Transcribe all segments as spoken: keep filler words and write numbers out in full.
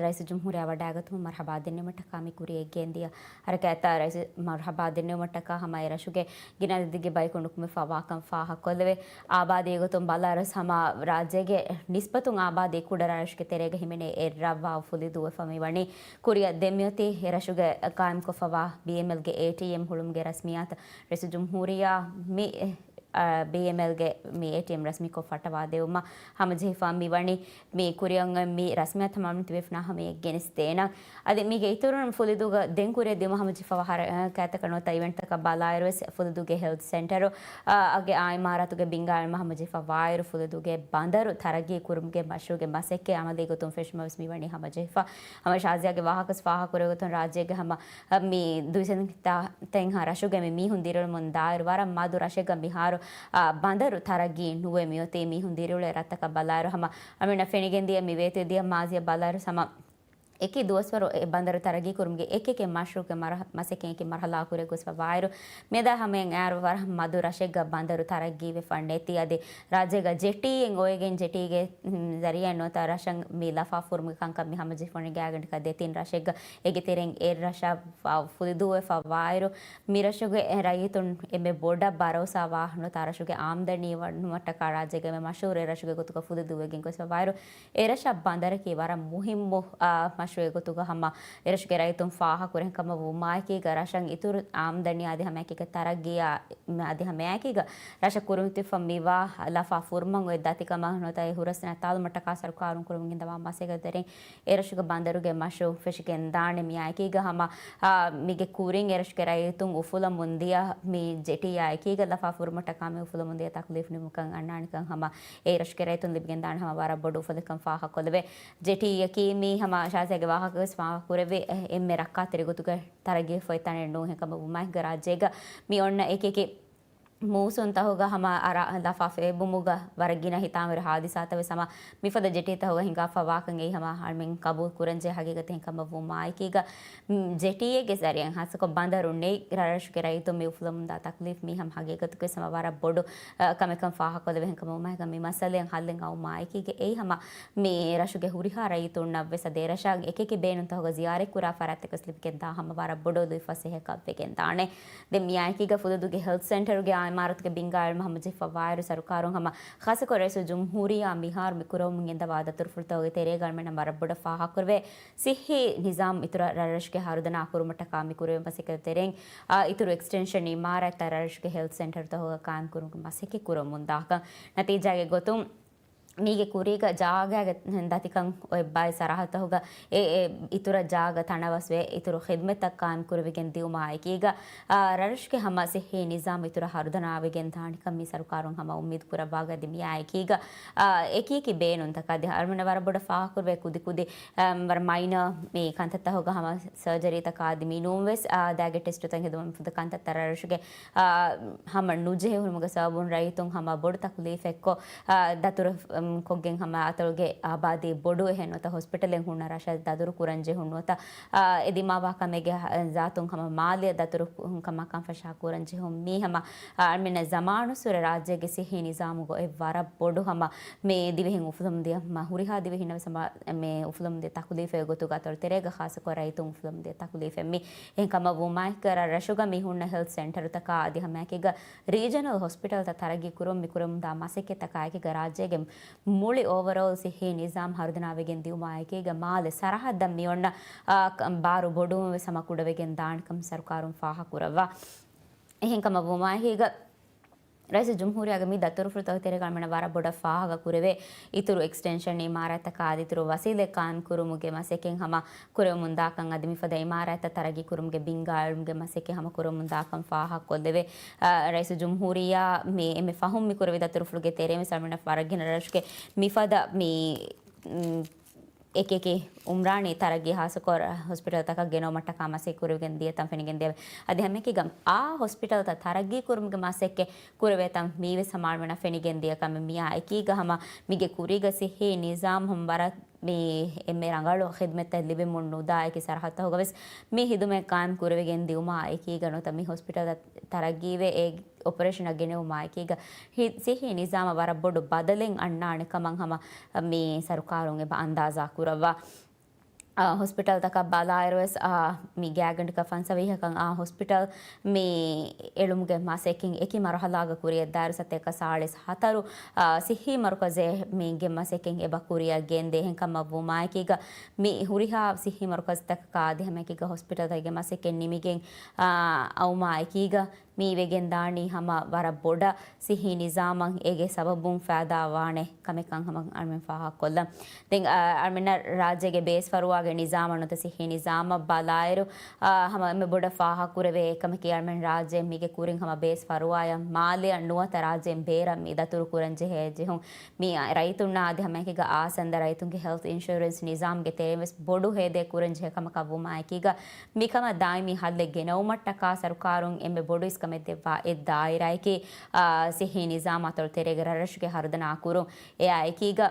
ރައީސުލްޖުމްހޫރިއްޔާ ވަޑައިގަތުމަށް މަރުޙަބާ ދެންނެވުމަށްޓަކާ މި ކުރިޔަށް ގެންދިޔަ ހަރަކާތްތައް ރައީސް މަރުޙަބާ ދެންނެވުމަށްޓަކާ ހަމަ އެ ރަށުގެ ގިނަ އަދަދެއްގެ ބަޔަކު ނުކުމެފަ ވާކަން ފާހަގަކޮށްލެވޭ. އާބާދީ ގޮތުން ބަލާއިރުވެސް ހަމަ ރާއްޖޭގެ ނިސްބަތުން އާބާދީ ކުޑަ ރަށްރަށުގެ ތެރޭގަ ހިމެނޭ އެއް ރަށް ވާ ފުލި ދުވެފަ މިވަނީ. ކުރިއަށް ދެން މިއޮތީ އެ ރަށުގެ ޤާއިމްކޮށްފަވާ ބީއެމްއެލްގެ އޭޓީއެމް ހުޅުމުގެ ރަސްމިއްޔާތު. ރައީސުލްޖުމްހޫރިއްޔާ މި އާ، ބީއެމްއެލްގެ މި އޭޓީއެމް ރަސްމީކޮށް ފައްޓަވާ ދެވުމަށް ހަމަޖެހިފަ މިވަނީ. މި ކުރިއަށް މި ރަސްމިއްޔާތު ހަމަ ތިބޭފުޅުންނާ ހަމަޔަށް ގެނެސްދޭނަން. އަދި މީގެ އިތުރުން ފުލިދޫގަ ދެން ކުރިއަށް ދިޔުމަށް ހަމަޖެހިފަވާ ހަރަކާތްތަކަށް ނުވަތަ އިވެންޓްތަކަށް ބަލާއިރުވެސް ފުލިދޫގެ ހެލްތު ސެންޓަރު، އާ، ގެ އާ އިމާރާތުގެ ބިންގާ އިލްމަށް ހަމަޖެހިފަ ވާއިރު ފުލިދޫގެ ބަނދަރު ތަރައްގީ ކުރުމުގެ މަޝްރޫޢުގެ މަސައްކަތް އަމަލީ ގޮތުން ފެށުމަށް ވެސް މިވަނީ ހަމަޖެހިފަ. ހަމަ ޝާޒިޔާގެ ވާހަކަ ވެސް ފާހަގަކުރެވޭ ގޮތުން ރާއްޖޭގެ ހަމަ މި ދުވިސައްތަ ތެން ހަ ރަށުގެ މި މީހުން ދިރިއުޅެމުން ދާއިރު ވަރަށް މަދު ރަށެއްގަ މިހާރު، އާ، ބަނދަރު ތަރައްގީ ނުވެ މިއޮތީ މީހުން ދިރިއުޅޭ ރަށްތަކަށް ބަލާއިރު ހަމަ އަމިނަ ފެނިގެންދިޔަ މި ވޭތުވެދިޔަ މާޒީއަށް ބަލާއިރު ހަމަ އެކި ދުވަސްވަރު އެ ބަނދަރު ތަރައްގީ ކުރުމުގެ އެކި އެކި މަޝްރޫޢުގެ މަރަ-، މަސައްކަތް އެކި މަރުހަލާ ކުރިއަށް ގޮސްފަ ވާއިރު، މިއަދާ ހަމައަށް އައިއިރު ވަރަށް މަދު ރަށެއްގަ ބަނދަރު ތަރައްގީވެފަ ނެތި އަދި ރާއްޖޭގަ ޖެޓީއެއް އޮވެގެން ޖެޓީގެ، ހުން، ޒަރީޢާ ނުވަތަ ރަށަށް މި ލަފާ ފުރުމުގެ ކަންކަން މި ހަމަޖެހިފަ ނިގާގަނޑަކަށް ދެތިން ރަށެއްގަ އޭގެ ތެރެއިން އެއް ރަށަށް ފު-، ފުލިދޫވެފަ ވާއިރު، މި ރަށުގެ ރައްޔިތުން އެންމެ ބޮޑަށް ބަރޯސާވާ ނުވަތަ ރަށުގެ އާމްދަނީ ވަ-، ނުވަތަކާ ރާއްޖޭގެ އެންމެ މަޝްހޫރު ރަށުގެ ގޮތުގަ ފުލިދޫވެގެން ގޮސްފަ ވާއިރު، އެ ރަށަށް ބަނދަރަކީ ވަރަށް މުހިއްމު، އާ، މަޝްރޫޢެއް ގޮތުގަ ހަމަ އެ ރަށުގެ ރައްޔިތުން ފާހަގަކުރެން ކަމަށް ވުމާއެކީގަ، ރަށަށް އިތުރު އާމްދަނީ އަދި ހަމައެކީގަ ތަރައްގީއާ އަދި ހަމައެކީގަ ރަށަށް ކުރިމަތިވެފަ މިވާ ލަފާ ފުރުމަށް އޮތް ދަތިކަމާ ނުވަތަ އެ ހުރަސް ނައްތާލުމަށްޓަކާ ސަރުކާރުން ކުރަމުން ގެންދަވާ މަސައްކަތް ތެރެއިން އެ ރަށުގެ ބަނދަރުގެ މަޝްރޫޢު ފެށިގެން ދާނެ. މިއާއެކީގަ ހަމަ، އާ، މީގެ ކުރިން އެ ރަށުގެ ރައްޔިތުން އުފުލަމުން ދިޔަ މި ޖެޓީއާއެކީގަ ލަފާ ފުރުމަށްޓަކާ މި އުފުލަމުން ދިޔަ ތަކުލީފު ނިމުމުގަ އަންނާނެކަން ހަމަ އެ ރަށުގެ ރައްޔިތުން ލިބިގެން ދާނެ ހަމަ ވަރަށް ބޮޑު އުފަލެއްކަން ފާހަގަކޮށްލެވޭ. ޖެޓީއަކީ މީ ހަމަ ޝާޒިޔާގެ ވާހަކަވެސް ފާހަގަކުރެއްވި އެންމެ ރައްކާތެރި ގޮތުގަ ތަރައްގީވެފަ އޮތް ތަނެއް ނޫން. އެހެންކަމަށް ވުމާއެކީގަ ރާއްޖޭގަ މި އޮންނަ އެކިއެކި މޫސުންތަހުގަ ހަމަ އަރާ ލަފާ ފޭބުމުގަ ވަރަށް ގިނަ ހިތާމަވެރި ހާދިސާތައް ވެސް ހަމަ މިފަދަ ޖެޓީތަކުގަ ހިނގާފަ ވާކަން އެއީ ހަމަ އަޅުމެން ޤަބޫލު ކުރަންޖެހޭ ހަގީގަތެއް. އެހެންކަމަށް ވުމާއެކީގަ، މް، ޖެޓީއެއްގެ ޒަރީޢާއިން ހާއްސަކޮށް ބަނދަރު ނެތް ރަށްރަށުގެ ރައްޔިތުން މި އުފުލަމުންދާ ތަކުލީފު މީ ހަމަ ހަގީގަތުގަ ވެސް ހަމަ ވަރަށް ބޮޑު، އަ، ކަމެއްކަން ފާހަގަކޮށްލެވޭ. އެހެންކަމަށް ވުމާއެކީގަ މި މައްސަލައިން ހައްލެއް އައުމާއެކީގަ އެއީ ހަމަ މި ރަށުގެ ހުރިހާ ރައްޔިތުންނަށް ވެސް އަދި އެ ރަށަށް އެކިއެކި ބޭނުންތަކުގަ ޒިޔާރަތްކުރާ ފަރާތްތަކަސް ލިބިގެންދާ ހަމަ ވަރަށް ބޮޑު ލުއިފަސޭހައަކަށް ވެގެންދާނެ. ދެން މިއާއެކީގަ ފުލުދޫގެ ހެލްތު ސެންޓަރުގެ އާ އިމާރާތުގެ ބިންގާ އިލްމަށް ހަމަޖެހިފަ ވާއިރު ސަރުކާރުން ހަމަ ޚާއްޞަކޮށް ރައީސުލްޖުމްހޫރިއްޔާ މިހާރު މި ކުރަމުން ގެންދަވާ ދަތުރުފުޅުތަކުގެ ތެރޭގަ އަޅުމެންނަށް ވަރަށް ބޮޑަށް ފާހަގަކުރެވޭ. ސިއްހީ ނިޒާމް އިތުރަށް ރަށްރަށުގެ ހަރުދަނާ ކުރުމަށްޓަކާ މި ކުރެވޭ މަސައްކަތް ތެރެއިން، އާ، އިތުރު އެކްސްޓެންޝަން އިމާރާތްތައް ރަށްރަށުގެ ހެލްތު ސެންޓަރުތަކުގަ ޤާއިމްކުރުމުގެ މަސައްކަތް ކުރަމުންދާކަން. ނަތީޖާގެ ގޮތުން މީގެ ކުރީގަ ޖާގައިގެ ދަތިކަން އޮތް ބައެއް ސަރަހައްދުތަކުގަ އެ، އެ އިތުރަށް ޖާގަ ތަނަވަސްވެ، އިތުރު ޚިދުމަތްތައް ޤާއިމްކުރެވިގެން ދިއުމާއެކީގަ، އާ، ރަށުގެ ހަމަ ސިއްހީ ނިޒާމް އިތުރަށް ހަރުދަނާވެގެން ދާނެކަން މި ސަރުކާރުން ހަމަ އުއްމީދު ކުރައްވާގަތީ. މިއާއެކީގަ، އާ، އެކިއެކި ބޭނުންތަކާ އަދި އަޅުމެންނަށް ވަރަށް ބޮޑަށް ފާހަގަކުރެވޭ ކުދިކުދި، އަ، ވަރަށް މައިނަރ މި ކަންތައްތަކުގަ ހަމަ ސަރޖަރީތަކާ އަދި މި ނޫންވެސް، އާ، ދާގެ ޓެސްޓުތައް ހެދުމަށް މިފަދަ ކަންތައްތައް ރަށުގެ، އާ، ހަމަ ނުޖެހޭ ހުރުމުގެ ސަބަބުން ރައްޔިތުން ހަމަ ބޮޑު ތަކުލީފެއްކޮށް، އާ، ދަތުރު، އުން، ކޮށްގެން ހަމަ އަތޮޅުގެ އާބާދީ ބޮޑު އެހެން ނުވަތަ ހޮސްޕިޓަލެއް ހުންނަ ރަށަށް ދަތުރު ކުރަން ޖެހުން ނުވަތަ، އާ، އެ ދިމާވާ ކަމެއްގެ ހަ-، ޒާތުން ހަމަ މާލެއަށް ދަތުރު ކު-، ކަމަކަށް ފަށާ ކުރަން ޖެހުން މީ ހަމަ، އާ، އަޅުމެންނަށް ޒަމާނުއްސުރެ ރާއްޖޭގެ ސިއްހީ ނިޒާމުގަ އޮތް ވަރަށް ބޮޑު ހަމަ މި ދިވެހިން އުފުލަމުންދިޔަ މަ-، ހުރިހާ ދިވެހިންނަށް ވެސް ހަމަ މި އުފުލަމުންދިޔަ ތަކުލީފެއް ގޮތުގަ އަތޮޅު ތެރޭގަ ޚާއްޞަކޮށް ރައްޔިތުން އުފުލަމުންދިޔަ ތަކުލީފެއް މި. އެހެންކަމަށް ވުމާއެކީގަ ރަށުގަ މި ހުންނަ ހެލްތު ސެންޓަރުތަކާ އަދި ހަމައެކީގަ ރީޖަނަލް ހޮސްޕިޓަލްތައް ތަރައްގީ ކުރުން މި ކުރަމުންދާ މަސައްކަތްތަކާ އެކީގަ ރާއްޖޭގެ މުޅި އޯވަރޯލް ސިއްހީ ނިޒާމް ހަރުދަނާވެގެން ދިއުމާއެކީގަ މާލެ ސަރަހައްދަށް މި އޮންނަ، އާ، ކަ-، ބާރު ބޮޑުވުން ވެސް ހަމަ ކުޑަވެގެން ދާނެކަން ސަރުކާރުން ފާހަގަކުރައްވާ. އެހެންކަމަށް ވުމާއެކީގަ ރައީސުލްޖުމްހޫރިއްޔާގެ މި ދަތުރުފުޅުތަކުގެ ތެރޭގަ އަޅުމެންނަށް ވަރަށް ބޮޑަށް ފާހަގަކުރެވޭ. އިތުރު އެކްސްޓެންޝަން އިމާރާތްތަކާ އަދި އިތުރު ވަސީލަތް ޤާއިމްކުރުމުގެ މަސައްކަތް ހަމަ ކުރެވެމުންދާކަން އަދި މިފަދަ އިމާރާތްތައް ތަރައްގީކުރުމުގެ ބިންގާ އިލްމުގެ މަސައްކަތް ހަމަ ކުރެވެމުންދާކަން ފާހަގަކޮށްލެވޭ. އަ، ރައީސުލްޖުމްހޫރިއްޔާ މި އެންމެ ފަހުން މި ކުރެވި ދަތުރުފުޅުގެ ތެރޭ ވެސް އަޅުމެންނަށް ވަރަށް ގިނަ ރަށުގެ މިފަދަ މި، މް، އެކި އެކި އުމްރާނީ ތަރައްގީ ހާއްސަކޮށް ހޮސްޕިޓަލްތަކަށް ގެނައުމަށްޓަކާ މަސައްކަތް ކުރެވިގެން ދިޔަ ތަން ފެނިގެން ދިޔަވޭ. އަދި ހަމައެކީގަ އާ ހޮސްޕިޓަލްތައް ތަރައްގީ ކުރުމުގެ މަސައްކަތް ކުރެވޭ ތަން މީވެސް ހަމަ އަޅުމެންނަށް ފެނިގެން ދިޔަ ކަމެއް. މިއާ އެކީގަ ހަމަ މީގެ ކުރީގަ ސިއްހީ ނިޒާމް ހަމަ ވަރަށް މި އެންމެ ރަނގަޅު ޚިދުމަތްތައް ލިބެމުން ނުދާ އެކި ސަރަހައްދުތަކުގަ ވެސް މި ޚިދުމަތް ޤާއިމް ކުރެވިގެން ދިއުމާ އެކީގަ ނުވަތަ މި ހޮސްޕިޓަލް ތަރައްގީވެ އެ އޮޕަރޭޝަނަށް ގެނެވުމާ އެކީގަ ހި-، ސިއްހީ ނިޒާމަށް ވަރަށް ބޮޑު ބަދަލެއް އަންނާނެ ކަމަށް ހަމަ މި ސަރުކާރުން އެބަ އަންދާޒާ ކުރައްވާ. އާ، ހޮސްޕިޓަލްތަކަށް ބަލާއިރުވެސް، އާ، މި ގާތްގަނޑަކަށް ފަންސަވީހަކަށް އާ ހޮސްޕިޓަލް މި އެޅުމުގެ މަސައްކަތް އެކި މަރުހަލާގަ ކުރިއަށްދާއިރު ސަތޭކަ ސާޅީސް ހަތަރު، އާ، ސިއްހީ މަރުކަޒެއް މީގެ މަސައްކަތް އެބަ ކުރިއަށް ގެންދޭ. އެހެންކަމަށް ވުމާއެކީގަ މި ހުރިހާ ސިއްހީ މަރުކަޒުތަކަކާ އަދި ހަމައެކީގަ ހޮސްޕިޓަލްތަކުގެ މަސައްކަތް ނިމިގެން، އާ، އައުމާ އެކީގަ މި ވެގެން ދާނީ ހަމަ ވަރަށް ބޮޑަށް ސިއްހީ ނިޒާމަށް އޭގެ ސަބަބުން ފައިދާ ވާނެ ކަމެއްކަން ހަމަ އަޅުމެން ފާހަގަކޮށްލަން. ދެން، އަ، އަޅުމެންނަށް ރާއްޖޭގެ ބޭސް ފަރުވާގެ ނިޒާމަށް ނުވަތަ ސިއްހީ ނިޒާމަށް ބަލާއިރު، އަ، ހަމަ އެންމެ ބޮޑަށް ފާހަގަކުރެވޭ އެއްކަމަކީ އަޅުމެން ރާއްޖޭން މީގެ ކުރިން ހަމަ ބޭސް ފަރުވާއެއް މާލެއަށް ނުވަތަ ރާއްޖޭން ބޭރަށް މި ދަތުރު ކުރަން ޖެހޭ ޖެހުން. މި ރައްޔިތުންނާ އަދި ހަމައެކީގަ އާ ސަންދަ ރައްޔިތުންގެ ހެލްތް އިންޝުއަރެންސް ނިޒާމްގެ ތެރެއިން ވެސް ބޮޑު ހޭދައެއް ކުރަން ޖެހޭ ކަމަކަށް ވުމާއެކީގަ މިކަމަށް ދާއިމީ ހައްލެއް ގެނައުމަށްޓަކާ ސަރުކާރުން އެންމެ ބޮޑު އިސްކަމެއް ދެއްވާ އެއް ދާއިރާއެކީ، އާ، ސިއްހީ ނިޒާމާ އަތޮޅު ތެރޭގެ ރަށްރަށުގެ ހަރުދަނާ ކުރުން. އެއާ އެކީގަ،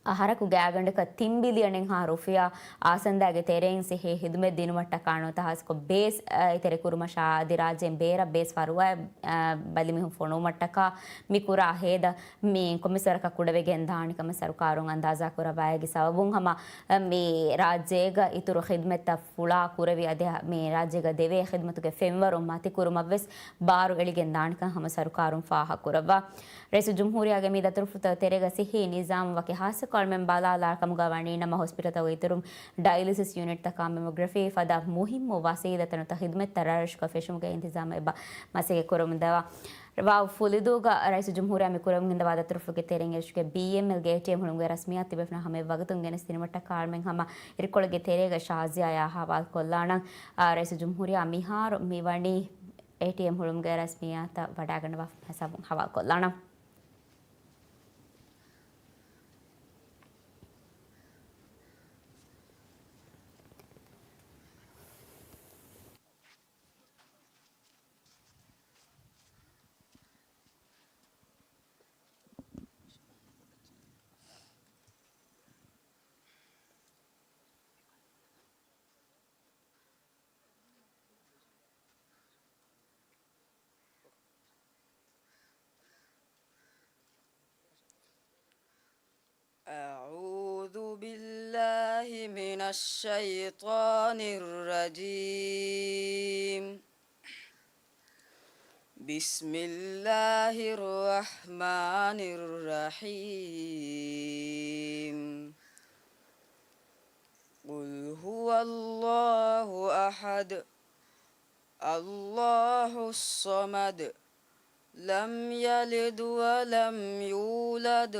އަހަރަކު ގާތްގަނޑަކަށް ތިން ބިލިއަނެއްހާ ރުފިޔާ އާ ސަންދާގެ ތެރެއިން ސިއްހީ ހިދުމަތް ދިނުމަށްޓަކާ ނުވަތަ ހާއްސަކޮށް ބޭސް، އާ، އެތެރެކުރުމަށާ އަދި ރާއްޖޭން ބޭރަށް ބޭސް ފަރުވާއެއް، އާ، ބަލިމީހުން ފޮނުވުމަށްޓަކާ މި ކުރާ ހޭދަ މި ކޮންމެސް ވަރަކަށް ކުޑަވެގެން ދާނެ ކަމަށް ސަރުކާރުން އަންދާޒާ ކުރައްވާ. އޭގެ ސަބަބުން ހަމަ މި ރާއްޖޭގަ އިތުރު ޚިދްމަތްތައް ފުޅާ ކުރެވި އަދި މި ރާއްޖޭގަ ދެވޭ ޚިދްމަތުގެ ފެންވަރު މަތިކުރުމަށްވެސް ބާރު އެޅިގެން ދާނެކަން ހަމަ ސަރުކާރުން ފާހަގަކުރައްވާ. ރައީސުލްޖުމްހޫރިއްޔާގެ މި ދަތުރުފުށުތައް ތެރޭގަ ސިއްހީ ނިޒާމު ވަކި ހާއްސަކޮށް އަޅުމެން ބަލާލާ ކަމުގަ ވަނީ ނަމަ ހޮސްޕިޓަލްތަކުގެ އިތުރުން ޑަޔަލިސިސް ޔުނިޓްތަކާ މެމޮގްރަފީ ފަދަ މުހިއްމު ވަސީލަތްތައް ނުވަތަ ޚިދްމަތްތައް ރަށްރަށުގަ ފެށުމުގެ އިންތިޒާމް އެބަ މަސައްކަތް ކުރަމުންދަވާ. ވާ ފުލިދޫގަ ރައީސުލްޖުމްހޫރިއްޔާ މި ކުރަމުން ގެންދަވާ ދަތުރުފުށުގެ ތެރެއިން އެރަށުގެ ބީއެމްއެލްގެ އޭޓީއެމް ހުޅުމުގެ ރަސްމިއްޔާތު ތިބޭފުޅުންނާ ހަމަ އެއްވަގުތުން ގެނެސްދިނުމަށްޓަކާ އަޅުމެން ހަމަ އިރުކޮޅެއްގެ ތެރޭގަ ޝާޒިޔާއާ ހަވާލުކޮށްލާނަން. އާ، ރައީސުލްޖުމްހޫރިއްޔާ މިހާރު މިވަނީ އޭޓީއެމް ހުޅުމުގެ ރަސްމިއްޔާތަށް ވަޑައިގަންނަވާ ހިސާބުން ހަވާލުކޮށްލާނަން. أعوذ بالله من الشيطان الرجيم. بسم الله الرحمن الرحيم. قل هو الله أحد، الله الصمد، لم يلد ولم يولد،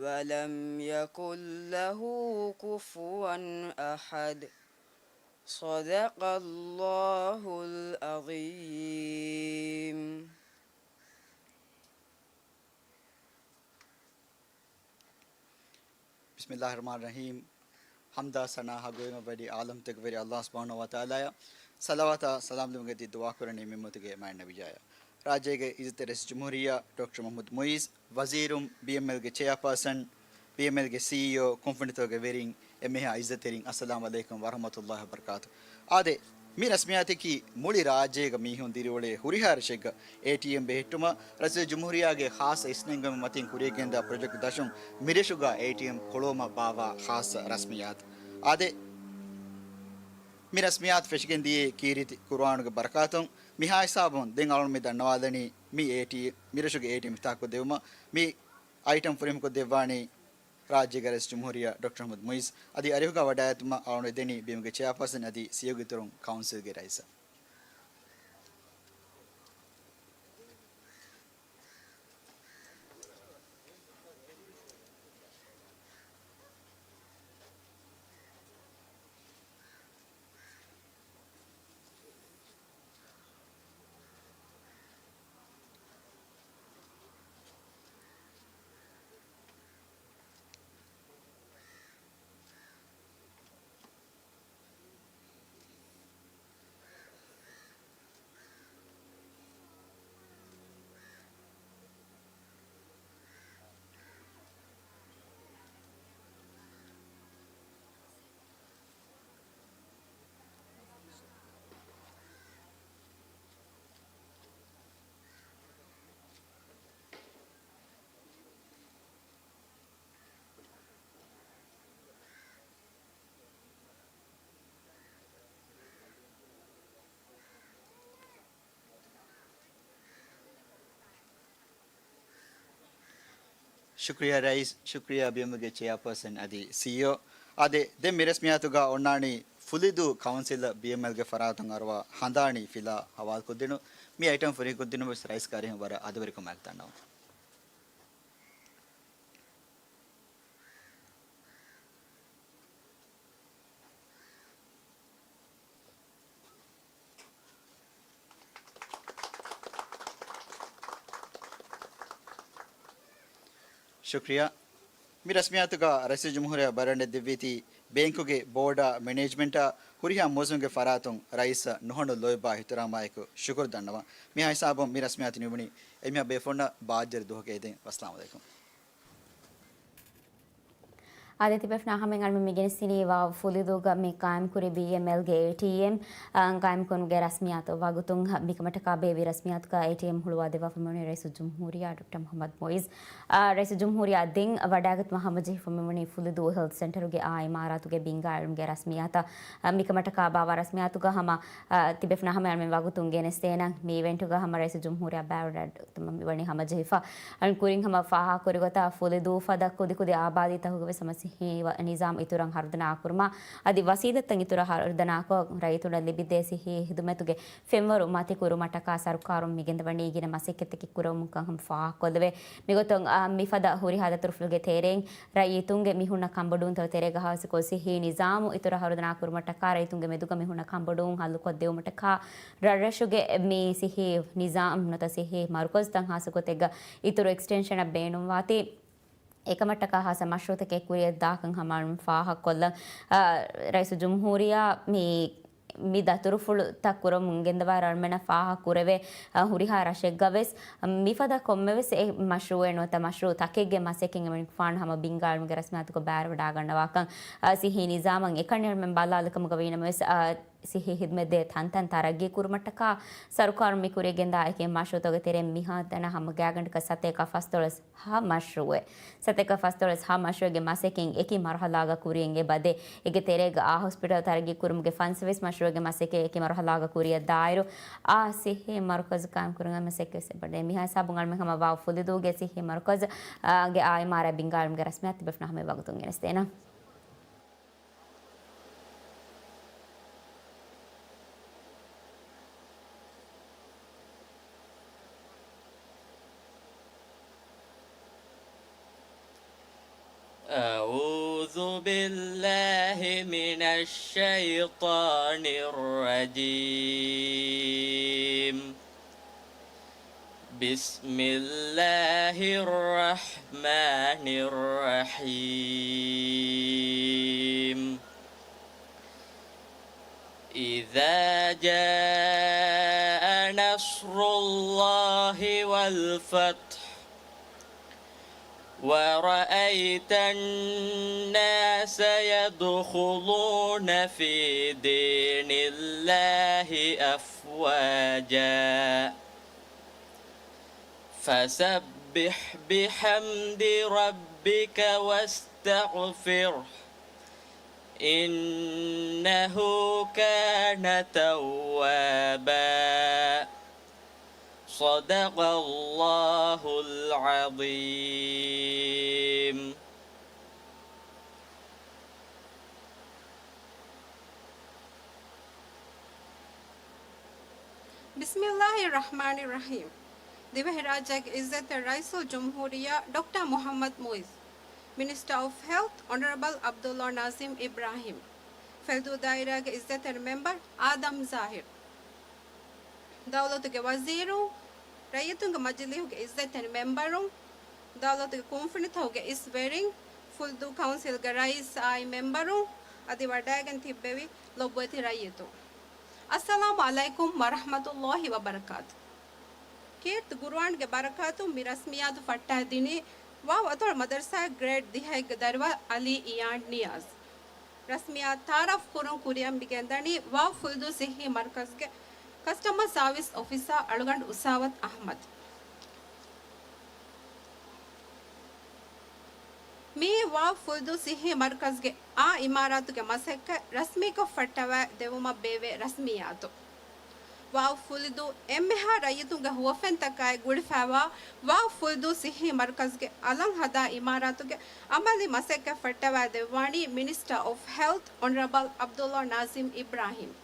ولم يكن له كفوا أحد. صدق الله العظيم. ބިސްމިއްލާހި ރަޙްމާނި ރަޙީމް. ޙަމްދާ ސަނާ ހައްގުވެރިވުމަށް ވަޑި ޢާލަމްތަކުގެ ވެރި ﷲ ސުބްޙާނަހޫ ވަތަޢާލާއަށް ޞަލަވާތާ ސަލާމް ދެމުގެ ދި ދުޢާ ކުރަނީ މި އުއްމަތުގެ މާތް ނަބިއްޔާއަށް. ރާއްޖޭގެ ޢިއްޒަތްތެރި ރައީސުލްޖުމްހޫރިއްޔާ ޑޮކްޓަރ މުޙައްމަދު މުޢިއްޒު، ވަޒީރުން، ބީއެމްއެލްގެ ޗެއާޕާސަން، ބީއެމްއެލްގެ ސީއީއޯ، ކުންފުނިތަކުގެ ވެރިން، އެންމެހާ ޢިއްޒަތްތެރިން، އައްސަލާމް ޢަލައިކުމް ވަރަޙްމަތުﷲި ވަބަރަކާތު. އާދެ، މި ރަސްމިއްޔާތަކީ މުޅި ރާއްޖޭގަ މީހުން ދިރިއުޅޭ ހުރިހާ ރަށެއްގަ އޭޓީއެމް ބެހެއްޓުމަށް ރައީސުލްޖުމްހޫރިއްޔާގެ ޚާއްޞަ އިސްނެންގެވުމެއް މަތިން ކުރިއަށްގެންދާ ޕްރޮޖެކްޓް ދަށުން މިރަށުގަ އޭޓީއެމް ކުޅައުމަށް ބާއްވާ ޚާއްޞަ ރަސްމިއްޔާތު. އާދެ، މި ރަސްމިއްޔާތު ފެށިގެންދިޔައީ ކީރިތި ޤުރުއާނުގެ ބަރަކާތުން. މިހާ ހިސާބުން ދެން އަޅުން މި ދަންނަވާލަނީ މި އޭޓީ، މިރަށުގެ އޭޓީއެމް އިފްތިތާޙްކޮށްދެއްވުމަށް މި އައިޓަމް ފުރިހަމަކޮށްދެއްވާނީ ރާއްޖޭގެ ރައީސުލްޖުމްހޫރިއްޔާ ޑޮކްޓަރ މުޙައްމަދު މުޢިއްޒު. އަދި އަރިހުގަ ވަޑައިގަތުމަށް އަޅުން އެދެނީ ބިމުގެ ޗެއާޕާސަން އަދި ސީއީއޯގެ އިތުރުން ކައުންސިލްގެ ރައީސަށް. ޝުކުރިއްޔާ ރައީސް، ޝުކުރިއްޔާ ބީއެމްއެލްގެ ޗެއާޕާސަން އަދި ސީއީއޯ. އާދެ، ދެން މި ރަސްމިއްޔާތުގަ އޮންނާނީ ފުލިދޫ ކައުންސިލަށް ބީއެމްއެލްގެ ފަރާތުން އަރުވާ ހަނދާނީ ފިލާ ހަވާލުކޮށްދިނުން. މި އައިޓަމް ފުރިހަމަކޮށްދިނުމަށް ވެސް ރައީސް ކައިރިހެން ވަރަށް އަދަބުވެރިކަމާއެކު ދަންނަވަން. ޝުކުރިއްޔާ. މި ރަސްމިއްޔާތުގަ ރައީސުލްޖުމްހޫރިއްޔާ ބައިވެރިވެވަޑައިގެންނެވި ބޭންކުގެ ބޯޑާ މެނޭޖްމަންޓާ ހުރިހާ މުވައްޒަފުންގެ ފަރާތުން ރައީސަށް ނުހަނު ލޯތްބާ އިޙްތިރާމާއެކު ޝުކުރު ދަންނަވަން. މިހާ ހިސާބުން މި ރަސްމިއްޔާތު ނިމުނީ. އެންމެހާ ބޭފުޅުންނަށް ބާއްޖަވެރި ދުވަހަކަށް އެދެން. ވައްސަލާމް ޢަލައިކުމް. އާދެ، ތިބޭފުޅުންނަށް ހަމައަށް އަޅުގަނޑު މި ގެނެސްދިނީ ވާވް ފުލިދޫގަ މި ޤާއިމްކުރި ބީއެމްއެލްގެ އޭޓީއެމް، އާ، ޤާއިމްކުރުމުގެ ރަސްމިއްޔާތު ވަގުތުން މިކަމަށްޓަކާ ބޭއްވި ރަސްމިއްޔާތުގަ އޭޓީއެމް ހުޅުވާދެއްވާފަ މިވަނީ ރައީސުލްޖުމްހޫރިއްޔާ ޑޮކްޓަރ މުޙައްމަދު މުޢިއްޒު. އާ، ރައީސުލްޖުމްހޫރިއްޔާ ދެން ވަޑައިގަތުމަށް ހަމަޖެހިފަ މިވަނީ ފުލިދޫ ހެލްތު ސެންޓަރުގެ އާ އިމާރާތުގެ ބިންގާ އެޅުމުގެ ރަސްމިއްޔާތަށް. އާ، މިކަމަށްޓަކާ ބާއްވާ ރަސްމިއްޔާތުގަ ހަމަ، އާ، ތިބޭފުޅުންނަށް ހަމައަށް އަޅުގަނޑު ވަގުތުން ގެނެސްދޭނަން. މި އިވެންޓުގަ ހަމަ ރައީސުލްޖުމްހޫރިއްޔާ ބައިވެވަޑައިގަތުމަށް މިވަނީ ހަމަޖެހިފަ. އަޅުގަނޑު ކުރިން ހަމަ ފާހަގަކުރި ގޮތަށް ފުލިދޫ ފަދަ ކުދިކުދި އާބާދީތަކުގަ ވެސް ހަމަ ސިއްހީ ވަ-، ނިޒާމް އިތުރަށް ހަރުދަނާ ކުރުމަށް އަދި ވަސީލަތްތައް އިތުރަށް ހަރުދަނާކޮށް، ރައްޔިތުންނަށް ލިބިދޭ ސިއްހީ ހިދުމަތުގެ ފެންވަރު މަތިކުރުމަށްޓަކާ ސަރުކާރުން މިގެންދަވަނީ ގިނަ މަސައްކަތްތަކެއް ކުރެވުމުން ކަން ހަމަ ފާހަގަކޮށްލެވޭ. މިގޮތުން، އާ، މިފަދަ ހުރިހާ ދަތުރުފުޅުގެ ތެރެއިން ރައްޔިތުންގެ މި ހުންނަ ކަންބޮޑުވުންތައް ތެރޭގަ ހާއްސަކޮށް ސިއްހީ ނިޒާމު އިތުރަށް ހަރުދަނާ ކުރުމަށްޓަކާ ރައްޔިތުންގެ މެދުގަ މި ހުންނަ ކަންބޮޑުވުން ހައްލުކޮށްދެވުމަށްޓަކާ ރަށްރަށުގެ މި ސިއްހީ ނިޒާމް ނުވަތަ ސިއްހީ މަރުކަޒުތައް ހާއްސަގޮތެއްގަ އިތުރު އެކްސްޓެންޝަނަށް ބޭނުންވާތީ. އެކަމަށްޓަކާ ހާއްސަ މަޝްރޫޢުތަކެއް ކުރިއަށް ދާކަން ހަމަ އަޅުގަނޑު ފާހަގަކޮށްލަން. އާ، ރައީސުލްޖުމްހޫރިއްޔާ މި، މި ދަތުރުފުޅުތައް ކުރަމުން ގެންދަވާ އަޅުގަނޑުމެންނަށް ފާހަގަކުރެވޭ، އާ، ހުރިހާ ރަށެއްގަ ވެސް، އާ، މިފަދަ ކޮންމެވެސް އެ މަޝްރޫޢެއް ނުވަތަ މަޝްރޫޢުތަކެއްގެ މަސައްކަތް އެމަނިކުފާނު ހަމަ ބިންގާ އެޅުމުގެ ރަސްމިއްޔާތުގަ ބައިވެވަޑައިގަންނަވާކަން، އާ، ސިއްހީ ނިޒާމަށް އެކަނި އަޅުގަނޑުމެން ބަލާލިކަމުގަ ވީނަމަވެސް، އާ، ސިއްހީ ހިދުމަތްދޭ ތަންތަން ތަރައްގީ ކުރުމަށްޓަކާ ސަރުކާރުން މި ކުރިއަށް ގެންދާ އެކި މަޝްރޫޢުތަކުގެ ތެރެއިން މިހާތަނަށް ހަމަ ގާތްގަނޑަކަށް ސަތޭކަ ފަސްދޮޅަސް ހަ މަޝްރޫޢެއް. ސަތޭކަ ފަސްދޮޅަސް ހަ މަޝްރޫޢެއްގެ މަސައްކަތް އެކި މަރުހަލާގަ ކުރިއަށް އެބަދޭ. އޭގެ ތެރޭގަ އާ ހޮސްޕިޓަލް ތަރައްގީ ކުރުމުގެ ފަންސަވީސް މަޝްރޫޢެއްގެ މަސައްކަތް އެކި މަރުހަލާގަ ކުރިއަށް ދާއިރު، އާ ސިއްހީ މަރުކަޒު ޤާއިމް ކުރުމުގެ މަސައްކަތް ވެސް އެބަދޭ. މިހާ ހިސާބުން އަޅުމެން ހަމަ ވާވް ފުލިދޫގެ ސިއްހީ މަރުކަޒު، އާ، ގެ އާ އިމާރާތް ބިންގާ އެޅުމުގެ ރަސްމިއްޔާތު ތިބޭފުޅުންނަށް ހަމަ ވަގުތުން ގެނެސްދޭނަން. أعوذ بالله من الشيطان الرجيم. بسم الله الرحمن الرحيم. إذا جاء نصر الله والفتح ورأيت الناس يدخلون في دين الله أفواجا فسبح بحمد ربك واستغفره إنه كان توابا. صدق الله العظيم. بسم الله الرحمن الرحيم. ދިވެހިރާއްޖޭގެ ޢިއްޒަތްތެރި ރައީސުލްޖުމްހޫރިއްޔާ ޑޮކްޓަރ މުޙައްމަދު މުޢިއްޒު، މިނިސްޓަރ އޮފް ހެލްތް އޮނަރަބަލް ޢަބްދުﷲ ނާޒިމް އިބްރާހިމް، ފެލުދޫ ދާއިރާގެ ޢިއްޒަތްތެރި މެމްބަރު އާދަމް ޒާހިރު، ދައުލަތުގެ ވަޒީރުން، ރައްޔިތުންގެ މަޖިލީހުގެ ޢިއްޒަތްތެރި މެމްބަރުން، ދައުލަތުގެ ކުންފުނިތަކުގެ އިސް ވެރިން، ފުލްދޫ ކައުންސިލްގެ ރައީސް އާއި މެމްބަރުން އަދި ވަޑައިގެން ތިއްބެވި ލޮބުވެތި ރައްޔިތުން، އައްސަލާމު ޢަލައިކުމް ވަރަޙްމަތުﷲ ވަބަރަކާތު. ކީރިތި ޤުރުއާންގެ ބަރަކާތުން މި ރަސްމިއްޔާތު ފައްޓައިދިނީ ވާވް އަތޮޅު މަދަރުސާގެ ގްރޭޑް ދިހައެއްގެ ދަރިވަރު ޢަލީ އިޔާން ނިޔާޒް. ރަސްމިއްޔާ ތަޢާރަފް ކުރުން ކުރިއަށް މި ގެންދަނީ ވާވް ފުލްދޫ ސިއްހީ މަރުކަޒުގެ ކަސްޓަމަރ ސާވިސް އޮފިސަރ އަޅުގަނޑު އުސާވަތް އަޙްމަދު. މިއީ ވާވް ފުލްދޫ ސިއްހީ މަރުކަޒުގެ އާ އިމާރާތުގެ މަސައްކަތް ރަސްމީކޮށް ފައްޓަވައި ދެވުމަށް ބޭއްވޭ ރަސްމިއްޔާތު. ވާވު ފުލިދޫ އެންމެހާ ރައްޔިތުންގެ ހުވަފެންތަކާއި ގުޅިފައިވާ ވާވު ފުލިދޫ ސިއްހީ މަރުކަޒުގެ އަލަށް ހަދާ އިމާރާތުގެ އަމަލީ މަސައްކަތް ފައްޓަވާދެއްވާނީ މިނިސްޓަރ އޮފް ހެލްތް އޮނަރަބަލް ޢަބްދުﷲ ނާޒިމް އިބްރާހިމް.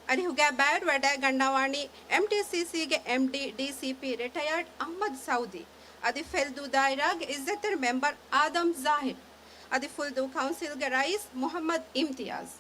އަރިހުގައި ބައިވެރިވެވަޑައިގަންނަވާނީ އެމްޓީސީސީގެ އެމްޑީ، ޑީސީޕީ ރިޓަޔާޑް އަޙްމަދު ސައުދީ، އަދި ފުލިދޫ ދާއިރާގެ އިއްޒަތްތެރި މެމްބަރު އާދަމް ޒާހިރު، އަދި ފުލިދޫ ކައުންސިލްގެ ރައީސް މުޙައްމަދު އިމްތިޔާޒް.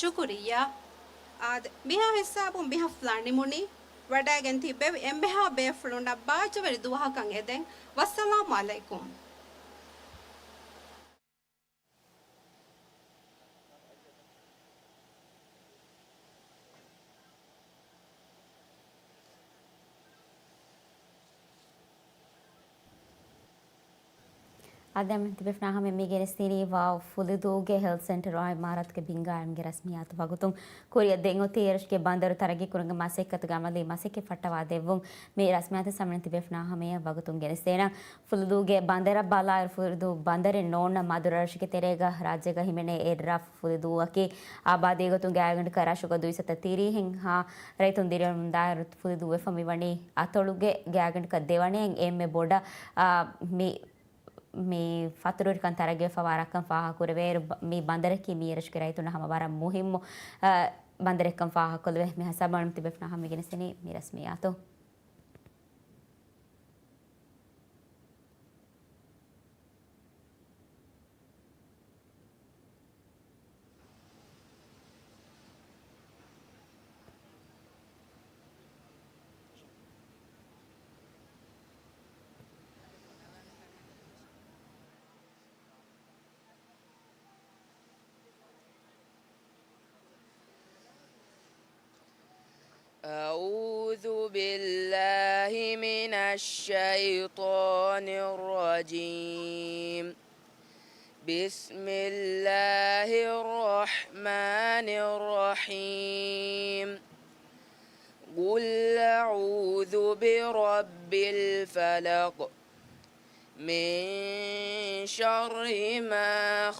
ޝުކުރިއްޔާ. އާދެ، މިހާ ހިސާބުން މި ހަފްލާ ނިމުނީ. ވަޑައިގެން ތިއްބެވި އެންމެހާ ބޭފުޅުންނަށް ބާއްޖަވެރި ދުވަހަކަށް އެދެން. ވައްސަލާމް ޢަލައިކުމް. އާދެ، ތިބޭފުޅުންނާ ހަމަޔަށް މި ގެނެސްދިނީ ވާވު ފުލިދޫގެ ހެލްތް ސެންޓަރު އާ އިމާރާތުގެ ބިންގާ އިންގެ ރަސްމިއްޔާތު ވަގުތުން. ކުރިއަށް ދެން އޮތީ އެރަށުގެ ބަނދަރު ތަރައްގީ ކުރުމުގެ މަސައްކަތުގެ އަމަލީ މަސައްކަތް ފައްޓަވާ ދެއްވުން. މި ރަސްމިއްޔާތު ސަމަން ތިބޭފުޅުންނާ ހަމަޔަށް ވަގުތުން ގެނެސްދޭނަން. ފުލިދޫގެ ބަނދަރަށް ބަލާއިރު ފުލިދޫ ބަނދަރެއް ނޯންނަ މަދުރަށް ރަށުގެ ތެރޭގަ ރާއްޖޭގަ ހިމެނޭ އެއްރަށް ފުލިދޫއަކީ އާބާދީގޮތުން ގާތްގަނޑަކަށް ރަށުގަ ދުއިސައްތަ ތިރީހެއްހާ ރައްޔިތުން ދިރިއުޅުމުންދާއިރު ފުލިދޫ ވެފަ މިވަނީ އަތޮޅުގެ ގާތްގަނޑަކަށް ދެވަނައިން އެންމެ ބޮޑަށް، އާ، މި، މި ފަތުރުވެރިކަން ތަރައްގީވެފައިވާ ރަށްކަން ފާހަގަކުރެވޭއިރު، މި ބަނދަރަކީ މި އެރަށުގެ ރައްޔިތުންނަށް ހަމަ ވަރަށް މުހިއްމު، އާ، ބަނދަރެއްކަން ފާހަގަކޮށްލެވޭ. މި ހިސާބުން ތިބޭފުޅުންނާ ހަމަ ގެނެސްދިނީ މި ރަސްމިއްޔާތު. أعوذ بالله من الشيطان الرجيم. بسم الله الرحمن الرحيم. قل أعوذ برب الفلق. من شر ما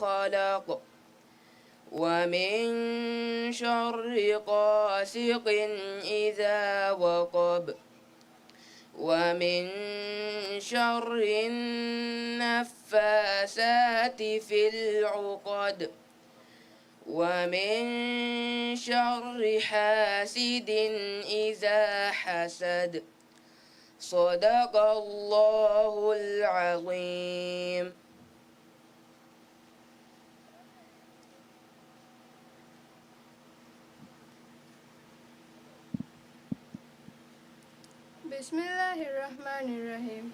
خلق. ومن شر غاسق إذا وقب. ومن شر النفاثات في العقد. ومن شر حاسد إذا حسد. صدق الله العظيم. بسم الله الرحمن الرحيم.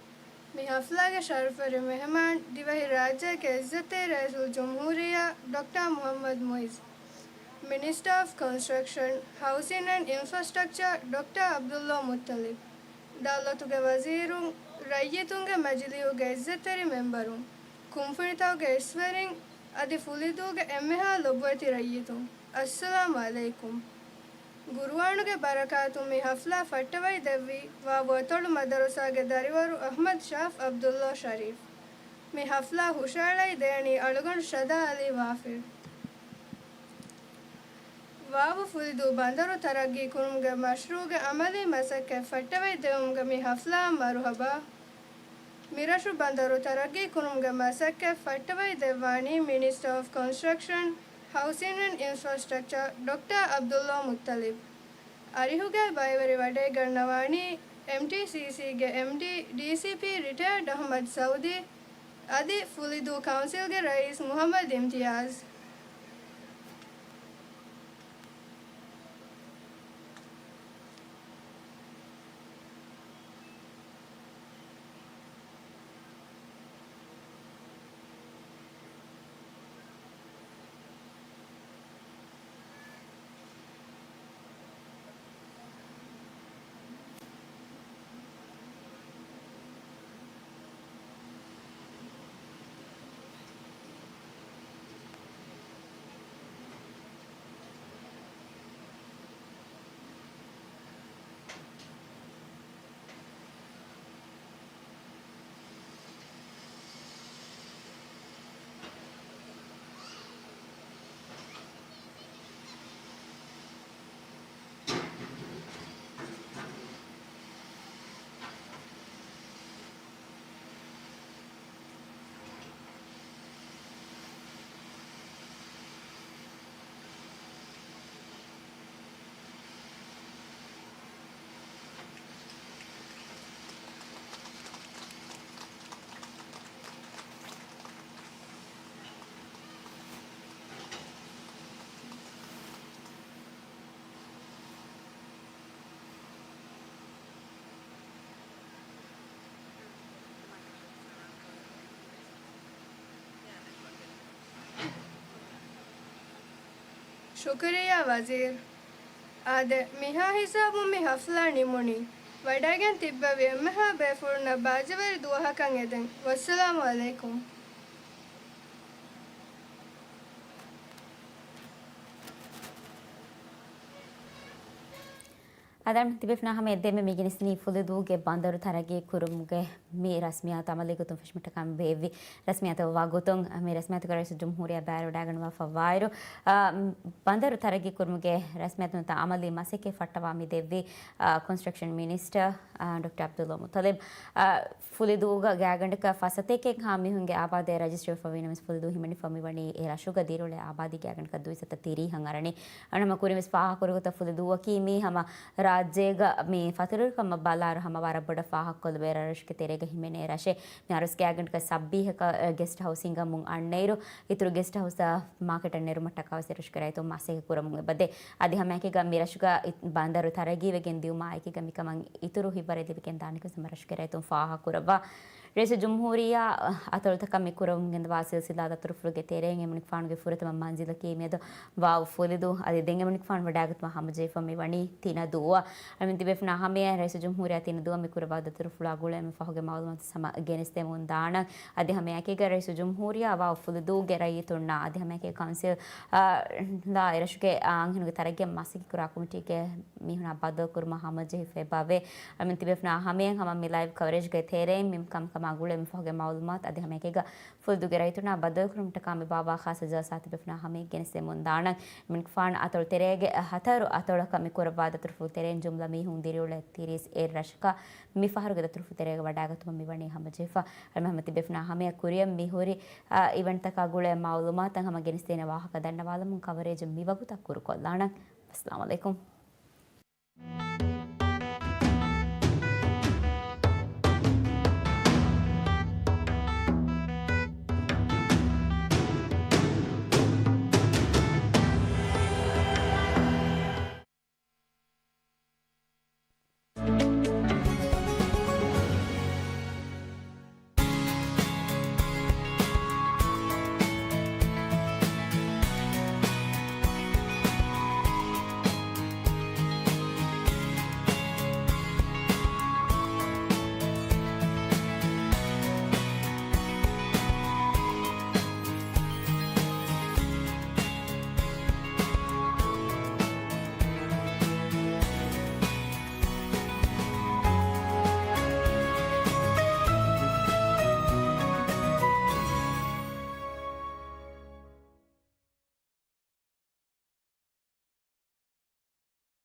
މި ހަފްލާގެ ޝަރަފުވެރި މެހެމާން، ދިވެހި ރާއްޖޭގެ އިއްޒަތްތެރި ރައީސުލްޖުމްހޫރިއްޔާ ޑޮކްޓަރ މުޙައްމަދު މުޢިއްޒު، މިނިސްޓަރ އޮފް ކޮންސްޓްރަކްޝަން، ހައުސިން އެންޑް އިންފްރާސްޓްރަކްޗަރ ޑޮކްޓަރ ޢަބްދުﷲ މުއްޠަލިބް، ދައުލަތުގެ ވަޒީރުން، ރައްޔިތުންގެ މަޖިލީހުގެ އިއްޒަތްތެރި މެމްބަރުން، ކުންފުނިތަކުގެ އިސްވެރިން، އަދި ފުލިދޫގެ އެންމެހާ ލޮބުވެތި ރައްޔިތުން، އައްސަލާމް ޢަލައިކުމް. ގުރުއާނުގެ ބަރަކާތުން މި ހަފްލާ ފައްޓަވައި ދެއްވީ ވާވު އަތޮޅު މަދަރުސާގެ ދަރިވަރު އަޙްމަދު ޝާފް ޢަބްދުﷲ ޝަރީފް. މި ހަފްލާ ހުށައަޅައި ދޭނީ އަޅުގަނޑު ޝަދާ ޢަލީ ވާފިރު. ވާވު ފުލިދޫ ބަނދަރު ތަރައްގީ ކުރުމުގެ މަޝްރޫޢުގެ އަމަލީ މަސައްކަތް ފައްޓަވައި ދެވުމުގެ މި ހަފްލާއަށް މަރުޙަބާ. މިރަށު ބަނދަރު ތަރައްގީ ކުރުމުގެ މަސައްކަތް ފައްޓަވައި ދެއްވާނީ މިނިސްޓަރ އޮފް ކޮންސްޓްރަކްޝަން، ހައުސިން އެންޑް އިންފްރާސްޓްރަކްޗަރ ޑޮކްޓަރ ޢަބްދުﷲ މުއްޠަލިބް. އަރިހުގައި ބައިވެރިވެވަޑައިގަންނަވާނީ އެމްޓީސީސީގެ އެމްޑީ، ޑީސީޕީ ރިޓަޔާޑް އަޙްމަދު ސައުދީ، އަދި ފުލިދޫ ކައުންސިލްގެ ރައީސް މުހައްމަދު އިމްތިޔާޒް. ޝުކުރިއްޔާ ވަޒީރު. އާދެ، މިހާ ހިސާބުން މި ހަފްލާ ނިމުނީ. ވަޑައިގެން ތިއްބެވި އެންމެހާ ބޭފުޅުންނަށް ބާއްޖަވެރި ދުވަހަކަށް އެދެން. ވައްސަލާމު ޢަލައިކުމް. އަދި ތިބޭފުޅުންނާ ހަމަ އެދެންމެ މި ގެނެސްދިނީ ފުލިދޫގެ ބަނދަރު ތަރައްގީ ކުރުމުގެ މި ރަސްމިއްޔާތު އަމަލީ ގޮތުން ފެށުމަށްޓަކާ ބޭއްވި ރަސްމިއްޔާތު ވަގުތުން. މި ރަސްމިއްޔާތުގަ ރައީސުލްޖުމްހޫރިއްޔާ ބައިވެރިވަޑައިގަންނަވާފަ ވާއިރު، އާ، ބަނދަރު ތަރައްގީ ކުރުމުގެ ރަސްމިއްޔާތުން އަމަލީ މަސައްކަތް ފައްޓަވާ މި ދެއްވި، އާ، ކޮންސްޓްރަކްޝަން މިނިސްޓަރ، އާ، ޑޮކްޓަރ ޢަބްދުﷲ މުއްޠަލިބް. އާ، ފުލިދޫގަ ގާތްގަނޑަކަށް ފައްސަތޭކައެއްހާ މީހުންގެ އާބާދެއް ރަޖިސްޓަރ ވެފަ ވީނަމަވެސް ފުލިދޫ ހިމެނިފަ މިވަނީ އެ ރަށުގަ ދިރިއުޅޭ އާބާދީ ގާތްގަނޑަކަށް ދުއިސައްތަ ތިރީހަށް އަރަނީ. އަންނަ ހަމަ ކުރިންވެސް ފާހަގަކުރި ގޮތަށް ފުލިދޫއަކީ މީ ހަމަ ރާއްޖޭގަ މި ފަތުރުވެރިކަމަށް ބަލާއިރު ހަމަ ވަރަށް ބޮޑަށް ފާހަގަކޮށްލެވޭ ރަށެއް ތެރޭގަ ހިމެނޭ ރަށެއް. މި އަރުސް ގާތްގަނޑަކަށް ސައްބީހަކަށް ގެސްޓް ހައުސް ހިންގަމުން އަންނައިރު، އިތުރު ގެސްޓް ހައުސް މާކެޓަށް ނެރުމަށްޓަކާވެސް އެރަށުގެ ރައްޔިތުން މަސައްކަތް ކުރަމުން އެބަދޭ. އަދި ހަމައެކީގަ މި ރަށުގަ އި-، ބަނދަރު ތަރައްގީވެގެން ދިއުމާ އެކީގަ މިކަމަށް އިތުރު ހިތްވަރެއް ލިބިގެން ދާނެކަން ހަމަ ރަށުގެ ރައްޔިތުން ފާހަގަކުރައްވާ. ރައީސުލްޖުމްހޫރިއްޔާ އަތޮޅުތަކަށް މި ކުރަމުން ގެންދަވާ ސިލްސިލާ ދަތުރުފުޅުގެ ތެރެއިން އެމަނިކުފާނުގެ ފުރަތަމަ މަންޒިލަކީ މިއަދު ވާވު ފުލިދޫ. އަދި ދެން އެމަނިކުފާނު ވަޑައިގަތުމަށް ހަމަޖެހިފަ މިވަނީ ތިނަ ދުވަ. އަޅުގަނޑު ތިބޭފުޅުންނާ ހަމަޔަށް ރައީސުލްޖުމްހޫރިއްޔާ ތިނަ ދުވަ މި ކުރައްވާ ދަތުރުފުޅާ ގުޅޭ މި ފަހުގެ މައުލޫމާތު ހަމަ ގެނެސްދެމުން ދާނަން. އަދި ހަމައެކީގަ ރައީސުލްޖުމްހޫރިއްޔާ ވާވު ފުލިދޫގެ ރައްޔިތުންނާ އަދި ހަމައެކީ ކައުންސިލް، އާ، އިރަށުގެ އަންހެނުންގެ ތަރައްގީއަށް މަސައްކަތް ކުރާ ކޮމިޓީގެ މީހުންނާ ބައްދަލުކުރުމަށް ހަމަޖެހިފަ އެބަވޭ. އަޅުގަނޑު ތިބޭފުޅުންނާ ހަމަޔަށް ހަމަ މި ލައިވް ކަވަރޭޖްގެ ތެރެއިން މި ކަންކަމާ ގުޅޭ މި ފަހުގެ މައުލޫމާތު އަދި ހަމައެކީގަ ފުލިދޫގެ ރައްޔިތުންނާ ބައްދަލުކުރުމަށްޓަކާ މި ބާއްވާ ޚާއްސަ ޖަލްސާ ތިބޭފުޅުންނާ ހަމަޔަށް ގެނެސްދެމުން ދާނަން. އެމަނިކުފާނު އަތޮޅު ތެރޭގެ ހަތަރު އަތޮޅަކަށް މި ކުރައްވާ ދަތުރުފުޅު ތެރެއިން ޖުމްލަ މީހުން ދިރިއުޅޭ ތިރީސް އެއް ރަށަކަށް މި ފަހަރުގެ ދަތުރުފުޅު ތެރޭގަ ވަޑައިގަތުމަށް މިވަނީ ހަމަޖެހިފަ. އަޅުގަނޑު ތިބޭފުޅުންނާ ހަމަޔަށް ކުރިއަށް މި ހުރި، އާ، އިވެންޓްތަކާ ގުޅޭ މައުލޫމާތަށް ހަމަ ގެނެސްދޭނެ ވާހަކަ ދަންނަވާލަމުން ކަވަރޭޖު މިވަގުތަށް ކުރުކޮށްލާނަން. އައްސަލާމު ޢަލައިކުމް.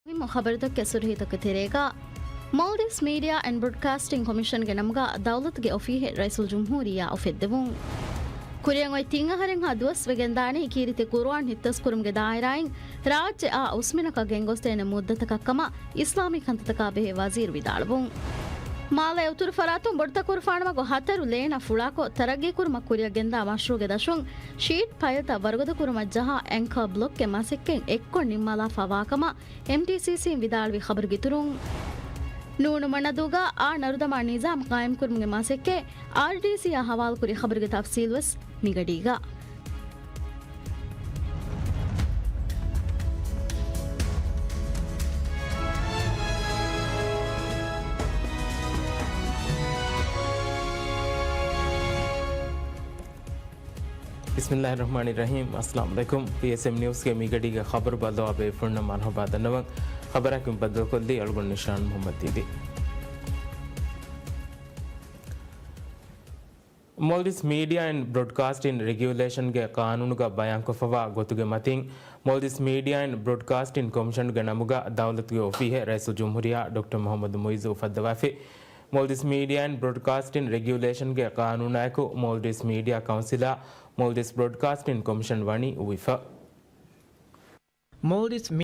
މުހިއްމު ޚަބަރުތަކެއް ސުރުޚީތަކުގެ ތެރޭގަ، މޯލްޑިވްސް މީޑިއާ އެންޑް ބްރޯޑްކާސްޓިން ކޮމިޝަންގެ ނަމުގަ ދައުލަތުގެ އޮފީހެއް ރައީސުލްޖުމްހޫރިއްޔާ އުފެއްދެވުން. ކުރިއަށް އޮތް ތިން އަހަރެއްހާ ދުވަސް ވެގެންދާނީ ކީރިތި ޤުރުއާން ހިތްދަސްކުރުމުގެ ދާއިރާއިން ރާއްޖެއާ އުސްމިނަކަށް ގެންގޮސްދޭނެ މުއްދަތަކަށްކަމަށް އިސްލާމީ ކަންތައްތަކާ ބެހޭ ވަޒީރު ވިދާޅުވުން. މާލޭ އުތުރު ފަރާތުން ބޮޑުތަކުރުފާނުމަގު ހަތަރު ލޭނަށް ފުޅާކޮށް، ތަރައްގީކުރުމަށް ކުރިއަށް ގެންދާ މަޝްރޫގެ ދަށުން ޝީޓް ޕައިލްތައް ވަރުގަދަކުރުމަށް ޖަހާ އެންކާ ބްލޮކްގެ މަސައްކަތް އެއްކޮށް ނިންމާލާފަ ވާކަމަށް އެމްޓީސީސީން ވިދާޅުވި ޚަބަރުގެ އިތުރުން، ނޫނު މަނަދޫގަ އާ ނަރުދަމާ ނިޒާމް ޤާއިމްކުރުމުގެ މަސައްކަތް އާރްޑީސީއާ ހަވާލުކުރި ޚަބަރުގެ ތަފްސީލުވެސް މިގަޑީގަ. ބިސްމިއްލާހި ރަޙްމާނި ރަޙީމް. އައްސަލާމު ޢަލައިކުމް. ޕީއެސްއެމް ނިއުސްގެ މިގަޑީގެ ޚަބަރު ބައްލަވާ ބޭފުޅުންނަށް މަރުޙަބާ ދަންނަވަން. ޚަބަރާއެކު ބައްދަލުކޮށްލީ އަޅުގަނޑު ނިޝާން މުޙައްމަދު ދީދީ. މޯލްޑިވްސް މީޑިއާ އެންޑް ބްރޮޑްކާސްޓިން ރެގިއުލޭޝަންގެ ޤާނޫނުގަ ބަޔާންކޮށްފަވާ ގޮތުގެ މަތިން، މޯލްޑިވްސް މީޑިއާ އެންޑް ބްރޮޑްކާސްޓިން ކޮމިޝަންގެ ނަމުގަ ދައުލަތުގެ އޮފީހެއް ރައީސުލްޖުމްހޫރިއްޔާ ޑޮކްޓަރ މުޙައްމަދު މުޢިއްޒު އުފައްދަވާފި. މޯލްޑިވްސް މީޑިއާ އެންޑް ބްރޮޑްކާސްޓިން ރެގިއުލޭޝަންގެ ޤާނޫނާއެކު، މޯލްޑިވްސް މީޑިއާ ކައުންސިލާ، މޯލްޑިވްސް ބްރޮޑްކާސްޓިން ކޮމިޝަން ވަނީ އުވިފަ. މޯލްޑިވްސް